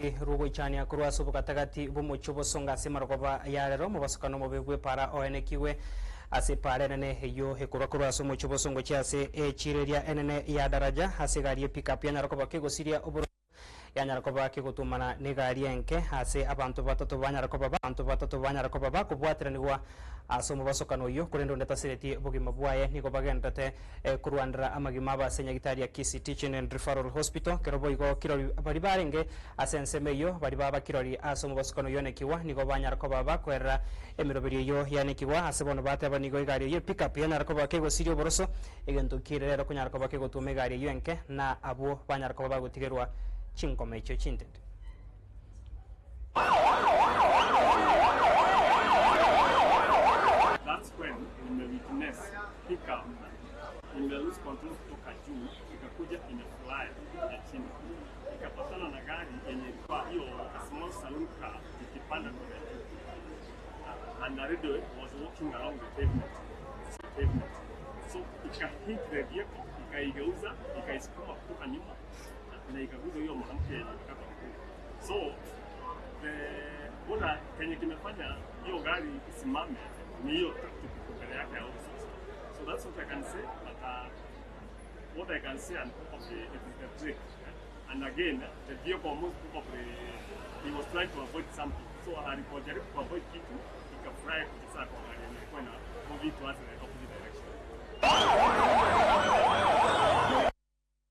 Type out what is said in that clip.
Rw'ogoichania korwa ase obogatagati bw'omochie obosongo ase amarogoba ya rero, omobasokano omobe bw'epaara oenekigwe ase epaara enene eyio ekorwa korwa ase omochie obosongo gochia ase echiiro eria enene ya Daraja ase egari ye pickup yanyara koba kegosiria obororo yanyara koba kegotumana negari enke ase abanto batato banyara koba abanto batato banyara koba bakobwateranigwa ase omobasokano oyio korende onde taseretie bogima bwaye nigo bagenderete korwanera amagima abo ase nyagitari ya Kisii Teaching and Referral Hospital. Kero boigo kirori baria barenge ase ensemo eyio baria baba kirori ase omobasukano oyio onekigwa nigo banyara koba bakoerera emeroberio eyio yanekigwa ase bono bateba nigo egari eyio epickup yanyara koba kegosiria oboroso egento kire rero konyara koba kegotwoma egari eyio enke na abwo banyara koba bagotigerwa chinkoma echio chintete. That's when nime witness pickup ime lose control kutoka juu ikakuja ime fly ya chini ikapatana na gari yenye ilikuwa hiyo a small saloon car ikipanda kwenda juu and the lady was walking along the pavement pavement so ika hit the vehicle ikaigeuza ikaisukuma kutoka nyuma na ikaguza huyo mwanamke yenye imekatwa mguu so the bora kenye kimefanya hiyo gari isimame ni hiyo tuktuk iko mbele yake ya officers. So that's what I can say but uh, what I can say and probably it is the brake eh? and again the vehicle almost probably he was trying to avoid something so alipojaribu kuavoid kitu ikafly kucheza kwa gari yenye ilikuwa ina move towards the opposite direction.